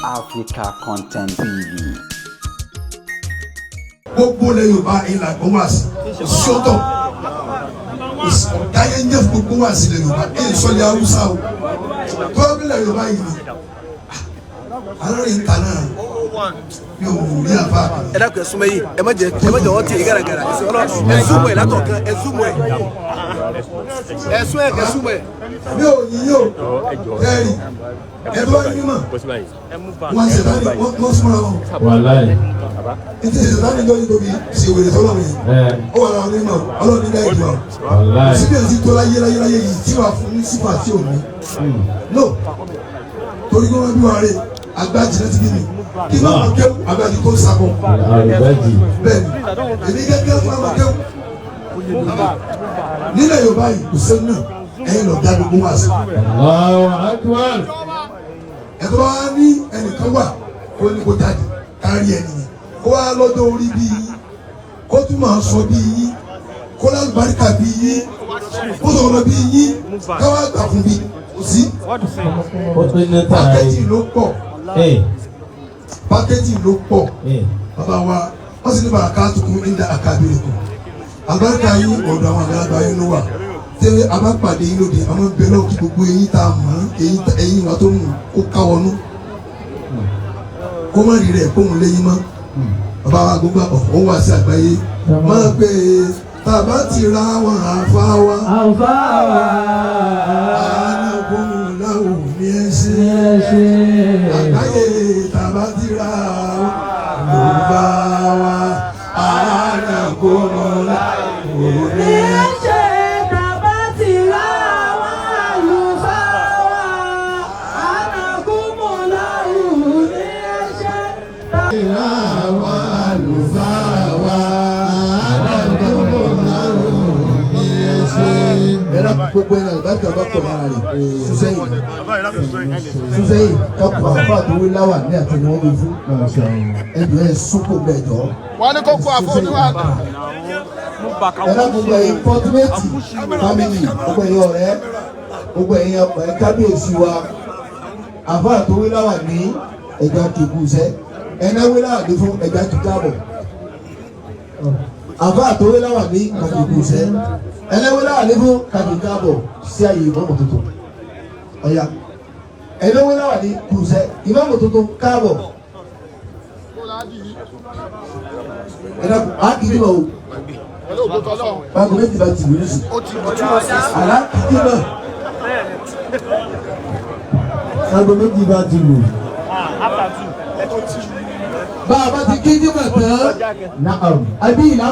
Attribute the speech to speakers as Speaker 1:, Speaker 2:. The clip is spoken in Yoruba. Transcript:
Speaker 1: Africa Content TV.
Speaker 2: Gbogbo ilẹ̀ Yorùbá, ìlà gbọ́ wá sí sọ́tọ̀. Ọ̀gá yẹn ń jẹ́ fún gbogbo wá sí ilẹ̀ Yorùbá. Èyí sọ́lẹ̀ Haúsá o, tó bá ilẹ̀ Yorùbá yìí ni alárè ń ta náà, mi ò rí àfa kan.
Speaker 3: Ẹ dákun, ẹ súnmọ́ yìí, ẹ má jẹ wọ́n tì í gàràgàrà. Ẹ sọ ẹ zoom ẹ látọ̀ kan, ẹ zoom ẹ, ẹ sún ẹ, kẹ zoom ẹ.
Speaker 2: Mi ò yín yóò kẹ́rì ẹ tó bá ní mímọ̀ wọ́n ṣe tani wọ́n súnmọ́ra wọn.
Speaker 4: Wàláì.
Speaker 2: Ètò ìṣẹ̀tàn ní lọ́yìn tóbi ṣe wèrè sọ́lọ́run yẹn. Ó wà láwọn onímọ̀ Ọlọ́run ní gáìdì wa.
Speaker 4: Wàláì.
Speaker 2: Síbi àti tó láyé láyé láyé yìí tí wàá fún ní sífà tí ò ní no, torí kí wọ́n bí wọn rè agbájì náà ti bí mi kí wọ́n máa kéwù agbájì tó ń sakọ.
Speaker 4: Àlùbájì.
Speaker 2: Bẹ́ẹ̀ ni, èmi gẹ́gẹ́ fún àwọn kéwù nílẹ̀ Yorùbá yìí, kò sẹ́nu náà, ẹ̀yin lọ dá gbogbo wá sí.
Speaker 4: Allahu Akbar.
Speaker 2: Ẹ̀tọ́ bá ní ẹnìkan wà kó ní kó jáde kárí ẹni yẹn, kó wá lọ́jọ́ orí bí yín, kó tún máa sọ bí yín, kó lálùbáríkà bí yín, kó sọ̀rọ̀ bí yín, káwá gbà fún bí kò sí.
Speaker 4: Ó tún ní
Speaker 2: pákẹ́jì
Speaker 4: tààrí.
Speaker 2: Ló pọ̀. Pákẹ́jì ló pọ̀. Bàbá wa, wọ́n sì ní barakatukum inda akabirikum, àlùbáríkà yín, ọ̀dọ̀ àwọn àgbàlagbà yín ló wà. Tẹ́lẹ̀ a bá pàdé yín lóde, àwọn bẹ̀rẹ̀ náà kí gbogbo eyín tá a mọ̀, eyín eyín wa tó mú kó káwọnú, kó má rí rẹ̀ kóhun léyìn mọ́. Bàbá wa, gbogbo ọ̀hún wá sí àgbáyé máa pé tá a bá ti ra àwọn àfa wa.
Speaker 5: Àlùfáà wa.
Speaker 2: Àánàkùnláwò ní ẹsẹ̀.
Speaker 5: Ẹ ṣe.
Speaker 2: Àgbáyé, tá a bá ti ra àwọn àlùfáà wa, àánàkùnláwò ní
Speaker 5: Ẹ ṣe tàbá ti rá àwọn àlùfáà wa. Ànàkúmọ̀láhù ní ẹ ṣe.
Speaker 2: Àwọn àlùfáà wa, àánàkùnláwò ní ẹsẹ̀.
Speaker 6: Ẹ̀rọ gbogbo ẹ̀rọ àlùbáríkà bá pọ̀ lára rẹ̀, sísẹ́yìn sísẹ́yìn kápò àfa àtòwé láwà ní àti ni wọ́n gbé fún ẹ̀dùn ẹ̀ sọ́kò bẹ́ẹ̀ jọ.
Speaker 7: Wọ́n ní kó kó àfọ oníwà.
Speaker 6: Ẹ̀rọ gbogbo ẹ̀yin pọ́tímẹ́tì family, gbogbo ẹ̀yin ọ̀rẹ́, gbogbo ẹ̀yin ọ̀rẹ́ kábíyèsí wa, àfa àtòwé láwà ní ẹ̀já kìkú sẹ́ ẹ̀náwé láwà ní fún ẹ̀já kìkú àbọ̀. Àfa àtòwé láwà ní kàkìkú sẹ́ ẹ̀náwé láwà ní fún kàkìkú àbọ̀ sí àyè ìmọ̀mù tuntun. Ọ̀ya, ẹ̀náwé láwà ní kùsẹ́ ìmọ̀mù tuntun káàbọ̀. Ẹ̀dá àkìdí mọ̀ o, báwo méjì bá ti wù ní sùn àlá kìdí mọ̀.
Speaker 4: Aago 2 bá ti lù.
Speaker 6: Bá a bá ti kí ní mọ̀ tán.
Speaker 4: Naam.
Speaker 6: Àbí ìlà.